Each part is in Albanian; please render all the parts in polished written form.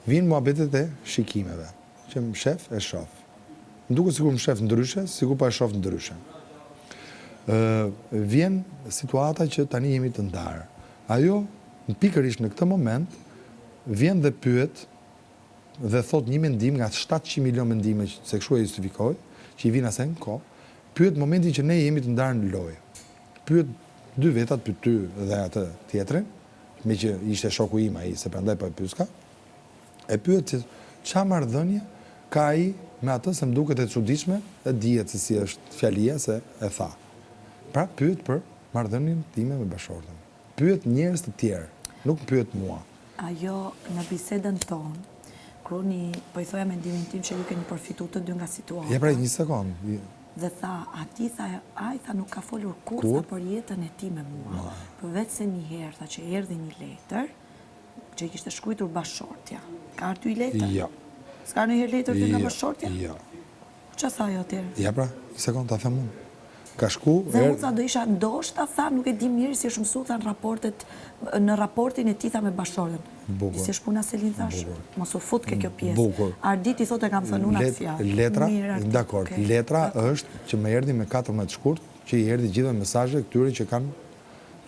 Vijnë muhabetet e shikimeve, që më shef e shof. Më duket sikur më shef ndryshe, sikur po e shof ndryshe. Ë vjen situata që tani jemi të ndarë. Ajo pikërisht në këtë moment vjen dhe pyet dhe thotë një mendim nga 700 milion mendime, se kështu e justifikoj, që i vijnë asaj në kohë, pyet momentin që ne jemi të ndarë në lojë. Pyet dy vetat, pyet ty dhe atë tjetrin, meqë ishte shoku im ai, se prandaj po e pyeska, e pyet se ça marrëdhënie ka ai me atë se më duket e çuditshme e dihet se si është fjalia se e tha. Pra pyet për marrëdhënien time me bashkëshorten. Pyet njerëz të tjerë, nuk më pyet mua. Ajo në bisedën tonë, kur unë po i thoja mendimin tim që ju keni përfitu të dy nga situata. Ja pra një sekond. Dhe tha, atij tha, ai tha nuk ka folur kurrë tha për jetën e tij me mua. Përveç se një herë tha që erdhi një letër, që i kishte shkruajtur bashkëshortja. Ka ardhur ty letër? Jo. S'ka ardhur ndonjëherë letër ty nga jo, bashkëshortja? Jo. Ça tha ajo atëherë? Ja pra, një sekond ta them unë. Ka shku... Dhe unë tha do isha ndoshta tha, nuk e di mirë si është mësu tha në raportet, në raportin e tij tha me bashkëshorten. Bukur. Si është puna Selin thash, mos u fut ke kjo pjesë. Bukur. Ardit i thotë e kam thënë unë atë fjalë. Letra, dakord, letra është që më erdhi me 14 shkurt, që i erdhi gjithë mesazhe këtyre që kanë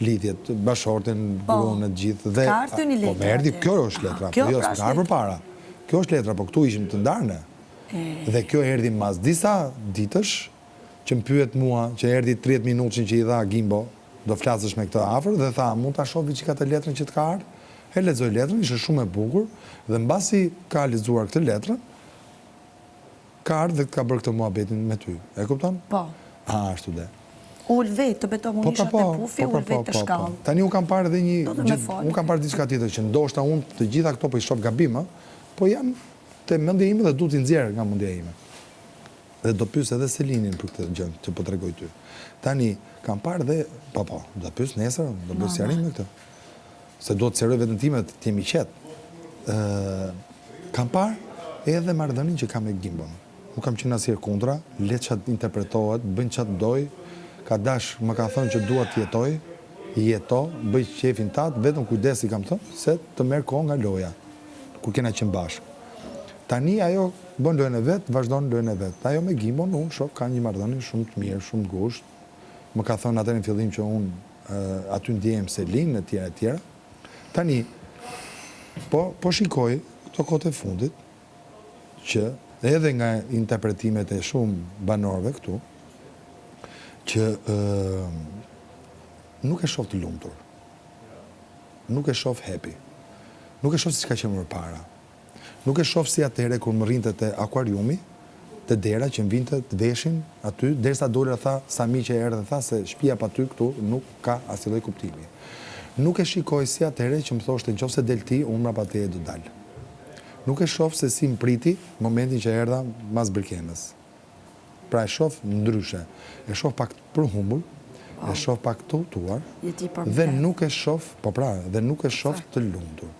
lidhjet, bashkëshorten, po, gruan e të gjithë dhe ka ardhur një po letër. Po më erdhi, kjo është letra, po jo, pra s'ka ardhur përpara. Kjo është letra, po këtu ishim të ndarë ne. Dhe kjo erdhi mas disa ditësh që më pyet mua, që erdhi 30 minutëshin që i dha Gimbo, do flasësh me këtë afër dhe tha, mund ta shoh diçka të letrën që të ka ardhur? E lexoi letrën, ishte shumë e bukur dhe mbasi ka lexuar këtë letrën, ka ardhur dhe ka bërë këtë muhabetin me ty. E kupton? Po. A, ashtu de. Ul vetë, të betohem, unë po, isha pra, te po, pufi, po, ul pra, vetë te shkallë. Tani unë kam parë edhe një gjë, unë kam parë diçka tjetër që ndoshta unë të gjitha këto po i shoh gabim, ë, po janë te mendja ime dhe duhet t'i nxjerr nga mendja ime. Dhe do pyes edhe Selinin për këtë gjë që po tregoj ty. Tani kam parë dhe po po, do ta pyes nesër, do bëj sqarim me këtë. Se duhet të sqaroj veten time të jem i qetë. Ë kam parë edhe marrëdhënien që ka me Gimbon. Nuk kam qenë asnjëherë kundra, le ça të interpretohet, bëjnë ça të doj, ka dash më ka thënë që dua të jetoj, jeto, bëj qejfin tat, vetëm kujdes i kam thënë, se të merr kohë nga loja, kur kena qenë bashkë. Tani ajo bën lojën e vet, vazhdon lojën e vet. Ajo me Gimbon unë shoh ka një marrëdhënie shumë të mirë, shumë të ngushtë. Më ka thënë atëherë në fillim që unë aty ndjehem Selin etj etj. Tani po po shikoj këto kohët e fundit që edhe nga interpretimet e shumë banorëve këtu që ë nuk e shoh të lumtur. Nuk e shoh happy. Nuk e shoh siç ka qenë më parë. Nuk e shoh si atëherë kur më rrinte te akuariumi, te dera që më vinte të veshin aty, derisa doli e tha sa mirë që erdhe tha se shpia pa ty këtu nuk ka asnjë lloj kuptimi. Nuk e shikoj si atëherë që më thoshte nëqoftëse del ti, unë mbrapa teje do dal. Nuk e shoh se si më priti momentin që erdha mas Brikena-s. Pra e shoh ndryshe. E shoh pak të përhumbur, e shoh pak të hutuar dhe nuk e shoh, po pra, dhe nuk e shoh të lumtur.